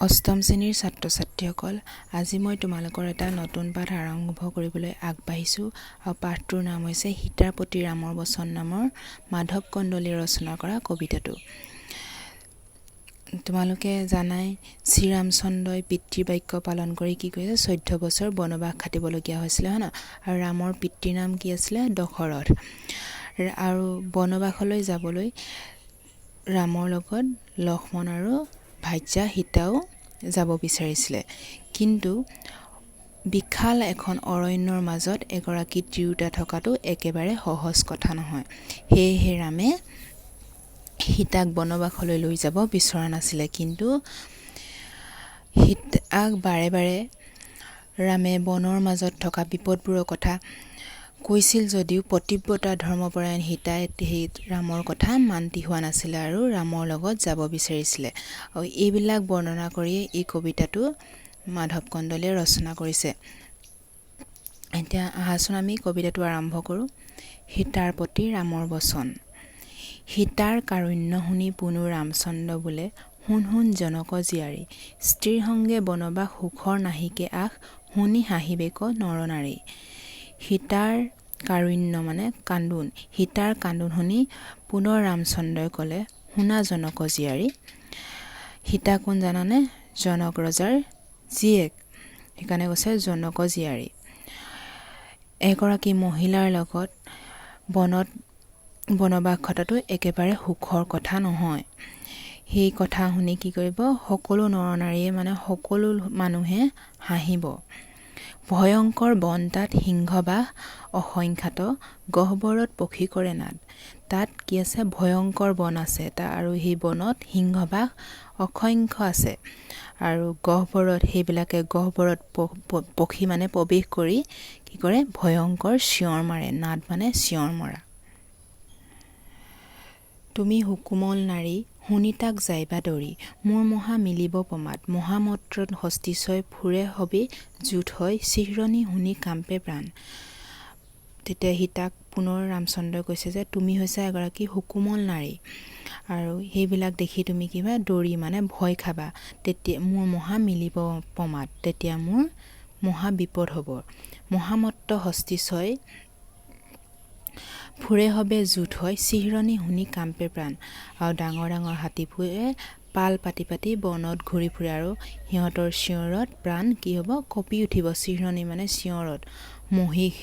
অষ্টম শ্ৰেণীৰ ছাত্ৰ ছাত্ৰীসকল, আজি মই তোমালোকৰ এটা নতুন পাঠ আৰম্ভ কৰিবলৈ আগবাঢ়িছোঁ আৰু পাঠটোৰ নাম হৈছে সীতাৰ প্ৰতি ৰামৰ বচন নামৰ মাধৱ কন্দলীয়ে ৰচনা কৰা কবিতাটো। তোমালোকে জানাই, শ্ৰীৰামচন্দ্ৰই পিতৃবাক্য পালন কৰি কি কৰিছে? 14 বছৰ বনবাস খাটিবলগীয়া হৈছিলে, হয় ন? আৰু ৰামৰ পিতৃৰ নাম কি আছিলে? দশৰথ। আৰু বনবাসলৈ যাবলৈ ৰামৰ লগত লক্ষ্মণ আৰু ভাৰ্যা সীতাও যাব বিচাৰিছিলে, কিন্তু বিশাল এখন অৰণ্যৰ মাজত এগৰাকী তিৰোতা থকাটো একেবাৰে সহজ কথা নহয়। সেয়েহে ৰামে সীতাক বনবাসলৈ লৈ যাব বিচৰা নাছিলে। কিন্তু সীতাক বাৰে বাৰে ৰামে বনৰ মাজত থকা বিপদবোৰৰ কথা কৈছিল যদিও পতিব্ৰতা ধৰ্মপৰায়ণ সীতাই সেই ৰামৰ কথা মান্তি হোৱা নাছিলে আৰু ৰামৰ লগত যাব বিচাৰিছিলে। আৰু এইবিলাক বৰ্ণনা কৰিয়ে এই কবিতাটো মাধৱ কন্দলীয়ে ৰচনা কৰিছে। এতিয়া আহাচোন, আমি কবিতাটো আৰম্ভ কৰোঁ। সীতাৰ প্ৰতি ৰামৰ বচন। সীতাৰ কাৰুণ্য শুনি পুনু ৰামচন্দ্ৰ বোলে, শুন শুন জনক জীয়াৰী, স্ত্ৰীৰ সঙ্গে বনবাস সুখৰ নাহিকে আশ, শুনি হাঁহিবেক নৰ নাৰী। সীতাৰ কাৰুণ্য মানে কান্দোন। সীতাৰ কান্দোন শুনি পুনৰ ৰামচন্দ্ৰই ক'লে, শুনা জনক জীয়াৰী। সীতা কোন জানানে? জনক ৰজাৰ জীয়েক, সেইকাৰণে কৈছে জনক জীয়াৰী। এগৰাকী মহিলাৰ লগত বনত বনবাস খটাটো একেবাৰে সুখৰ কথা নহয়। সেই কথা শুনি কি কৰিব? সকলো নৰ নাৰীয়ে, মানে সকলো মানুহে হাঁহিব। ভয়ংকৰ বন তাত সিংহবাস অসংখ্যাত, গহ্বৰত পক্ষী কৰে নাদ। তাত কি আছে? ভয়ংকৰ বন আছে আৰু সেই বনত সিংহবাস অসংখ্য আছে আৰু গহ্বৰত সেইবিলাকে গহ্বৰত পক্ষী মানে প্ৰৱেশ কৰি কি কৰে? ভয়ংকৰ চিঞৰ মাৰে। নাদ মানে চিঞৰ মৰা। তুমি সুকোমল নাৰী, শুনি তাক যাইবা দৰি, মোৰ মহা মিলিব প্ৰমাদ। মহামত্ৰত হস্তিচয় ফুৰে হবি যুথ হয়, শিহৰণি শুনি কাম্পে প্ৰাণ। তেতিয়া সীতাক পুনৰ ৰামচন্দ্ৰই কৈছে যে তুমি হৈছা এগৰাকী সুকোমল নাৰী আৰু সেইবিলাক দেখি তুমি কিবা দৰি মানে ভয় খাবা। তেতিয়া মোৰ মহা মিলিব প্ৰমাদ, তেতিয়া মোৰ মহা বিপদ হ'ব। মহামত্ত হস্তিচয় ফুৰে হবে যুথ হয়, শিহৰণি শুনি কাম্পে প্ৰাণ। আৰু ডাঙৰ ডাঙৰ হাতীবোৰে পাল পাতি পাতি বনত ঘূৰি ফুৰে আৰু সিহঁতৰ চিঞৰত প্ৰাণ কি হ'ব? কঁপি উঠিব। শিহৰণি মানে চিঞৰত। মহিষ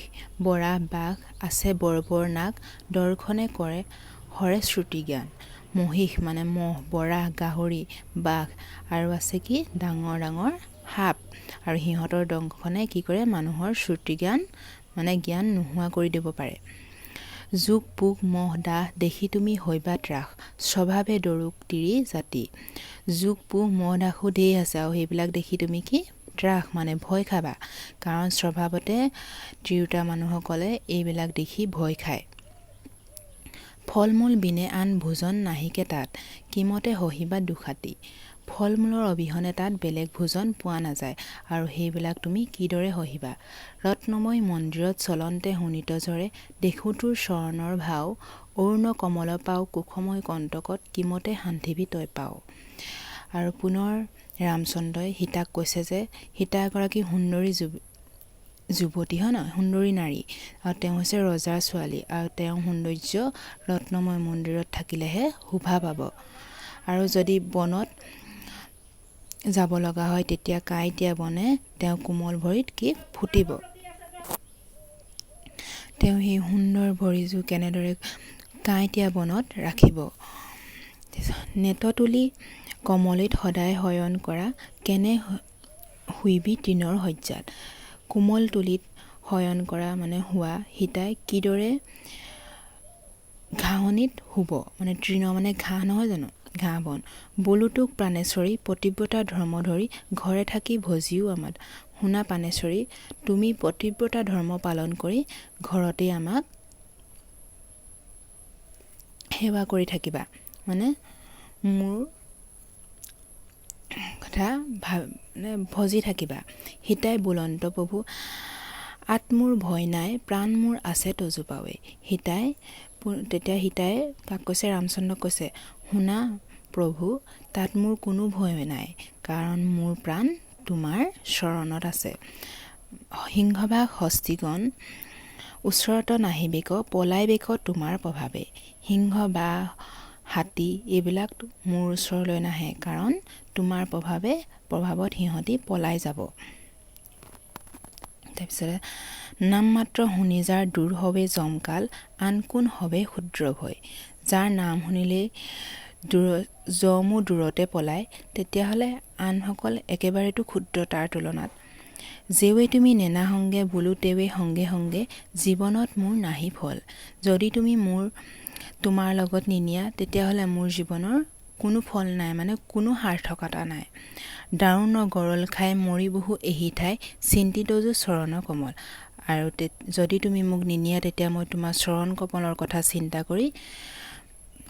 বৰাহ বাঘ আছে বৰ বৰ নাগ, দৰ্শনে কৰে হৰে শ্ৰুতিজ্ঞান। মহিষ মানে মহ, বৰাহ, গাহৰি, বাঘ আৰু আছে কি? ডাঙৰ ডাঙৰ সাপ। আৰু সিহঁতৰ দংশনে কি কৰে? মানুহৰ শ্ৰুতিজ্ঞান মানে জ্ঞান নোহোৱা কৰি দিব পাৰে। জোক পোক মহ ডাঁহ দেখি তুমি হৈবা ত্ৰাস, স্বভাৱে দৰুক তিৰী জাতি। জোক পোক মহ ডাঁহো ঢেৰ আছে আৰু সেইবিলাক দেখি তুমি কি ত্ৰাস মানে ভয় খাবা, কাৰণ স্বভাৱতে তিৰোতা মানুহসকলে এইবিলাক দেখি ভয় খায়। ফল মূল বিনে আন ভোজন নাহিকে তাত, কিমতে সহিবা দুখাতি। ফল মূলৰ অবিহনে তাত বেলেগ ভোজন পোৱা নাযায় আৰু সেইবিলাক তুমি কিদৰে সহিবা? ৰত্নময় মন্দিৰত চলন্তে শোণিত ঝৰে, দেখোঁ তোৰ চৰণৰ ভাও, অৰুণ কমল পাও কুশময় কণ্টকত, কিমতে সান্ধিবি তই পাও। আৰু পুনৰ ৰামচন্দ্ৰই সীতাক কৈছে যে সীতা এগৰাকী সুন্দৰী যুৱতী, হয় নহয়? সুন্দৰী নাৰী আৰু তেওঁ হৈছে ৰজাৰ ছোৱালী আৰু তেওঁৰ সৌন্দৰ্য ৰত্নময় মন্দিৰত থাকিলেহে শোভা পাব। আৰু যদি বনত যাব লগা হয়, তেতিয়া কাঁইটীয়া বনে তেওঁ কোমল ভৰিত কি ফুটিব। তেওঁ সেই সুন্দৰ ভৰিযোৰ কেনেদৰে কাঁইটীয়া বনত ৰাখিব? নেততুলি কমলিত সদায় শয়ন কৰা, কেনে শুইবি তৃণৰ শয্যাত? কোমল তুলিত শয়ন কৰা মানে শোৱা সীতাই কিদৰে ঘাঁহনিত শুব? মানে তৃণ মানে ঘাঁহ, নহয় জানো? ঘাঁহ বন। বোলো তোক প্ৰাণেশ্বৰী, পতিব্ৰতা ধৰ্ম ধৰি ঘৰে থাকি ভজিও আমাত। শুনা প্ৰাণেশ্বৰী, তুমি পতিব্ৰতা ধৰ্ম পালন কৰি ঘৰতেই আমাক সেৱা কৰি থাকিবা, মানে মোৰ কথা মানে ভজি থাকিবা। সীতাই বোলন্ত প্ৰভু, আত মোৰ ভয় নাই, প্ৰাণ মোৰ আছে তজু পাৱে। সীতাই তেতিয়া সীতাই কাক কৈছে? ৰামচন্দ্ৰক কৈছে, শুনা প্ৰভু, তাত মোৰ কোনো ভয় নাই, কাৰণ মোৰ প্ৰাণ তোমাৰ চৰণত আছে। সিংহবাঘ হস্তিগণ ওচৰত নাহিবেক, পলাইবেক তোমাৰ প্ৰভাৱে। সিংহ বা হাতী এইবিলাক মোৰ ওচৰলৈ নাহে, কাৰণ তোমাৰ প্ৰভাৱত সিহঁতি পলাই যাব। তাৰপিছতে নাম মাত্ৰ শুনি যাৰ দূৰ হবে যমকাল, আন কোন হবে ক্ষুদ্ৰ ভয়। যাৰ নাম শুনিলেই দূৰ যমো দূৰতে পলায়, তেতিয়াহ'লে আনসকল একেবাৰেতো ক্ষুদ্ৰ তাৰ তুলনাত। যেৱে তুমি নেনা সংগে, বোলো তেৱে সংগে সংগে, জীৱনত মোৰ নাহি ফল। যদি তুমি তোমাৰ লগত নিনিয়া, তেতিয়াহ'লে মোৰ জীৱনৰ কোনো ফল নাই, মানে কোনো সাৰ্থকতা নাই। দাৰুণ গৰল খাই মৰি বহু এহি ঠাই, চিন্তিত যো চৰণ কমল। আৰু যদি তুমি মোক নিনিয়া, তেতিয়া মই তোমাৰ চৰণ কমলৰ কথা চিন্তা কৰি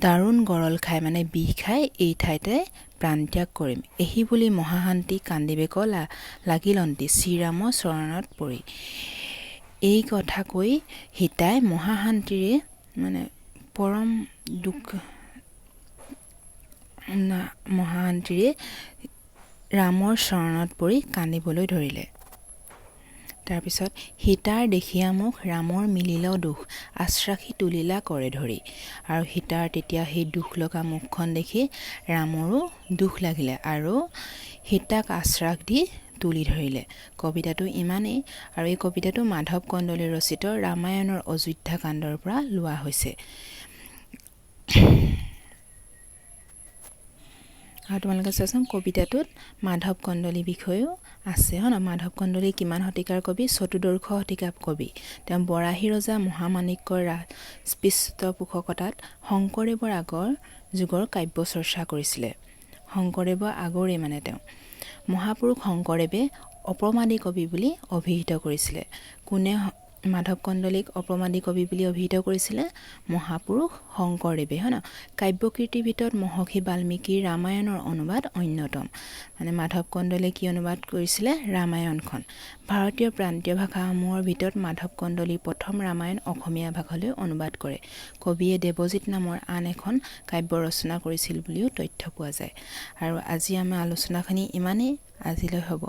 দাৰুণ গৰল খাই, মানে বিষ খাই এই ঠাইতে প্ৰাণত্যাগ কৰিম। এহি বুলি মহাশান্তি কান্দিবেক লাগিলন্তি শ্ৰীৰামৰ চৰণত পৰি। এই কথা কৈ সীতাই মহাশান্তিৰে, মানে পৰম দুখ মহাশান্তিৰে ৰামৰ চৰণত পৰি কান্দিবলৈ ধৰিলে। তাৰপিছত সীতাৰ দেখিয়া মুখ ৰামৰ মিলিল দুখ, আশ্বাসী তুলিলা কৰে ধৰি। আৰু সীতাৰ তেতিয়া সেই দুখ লগা মুখখন দেখি ৰামৰো দুখ লাগিলে আৰু সীতাক আশ্বাস দি তুলি ধৰিলে। কবিতাটো ইমানেই। আৰু এই কবিতাটো মাধৱ কন্দলী ৰচিত ৰামায়ণৰ অযোধ্যা কাণ্ডৰ পৰা লোৱা হৈছে। আৰু তোমালোকে চোৱাচোন, কবিতাটোত মাধৱ কন্দলীৰ বিষয়েও আছে, হয় নহয়? মাধৱ কন্দলী কিমান শতিকাৰ কবি? চতুৰ্দশ শতিকাৰ কবি। তেওঁ বৰাহী ৰজা মহামাণিক্যৰ পৃষ্ঠপোষকতাত শংকৰদেৱৰ আগৰ যুগৰ কাব্য চৰ্চা কৰিছিলে। শংকৰদেৱৰ আগৰেই মানে তেওঁ। মহাপুৰুষ শংকৰদেৱে অপ্ৰমাদী কবি বুলি অভিহিত কৰিছিলে। কোনে মাধৱ কন্দলীক অপ্ৰমাদী কবি বুলি অভিহিত কৰিছিলে? মহাপুৰুষ শংকৰদেৱে, হয় নহয়? কাব্যকীৰ্তিৰ ভিতৰত মহৰ্ষি বাল্মীকিৰ ৰামায়ণৰ অনুবাদ অন্যতম। মানে মাধৱ কন্দলীয়ে কি অনুবাদ কৰিছিলে? ৰামায়ণখন। ভাৰতীয় প্ৰান্তীয় ভাষাসমূহৰ ভিতৰত মাধৱ কন্দলীৰ প্ৰথম ৰামায়ণ অসমীয়া ভাষালৈ অনুবাদ কৰে। কবিয়ে দেৱজিত নামৰ আন এখন কাব্য ৰচনা কৰিছিল বুলিও তথ্য পোৱা যায়। আৰু আজি আমাৰ আলোচনাখিনি ইমানেই আজিলৈ হ'ব।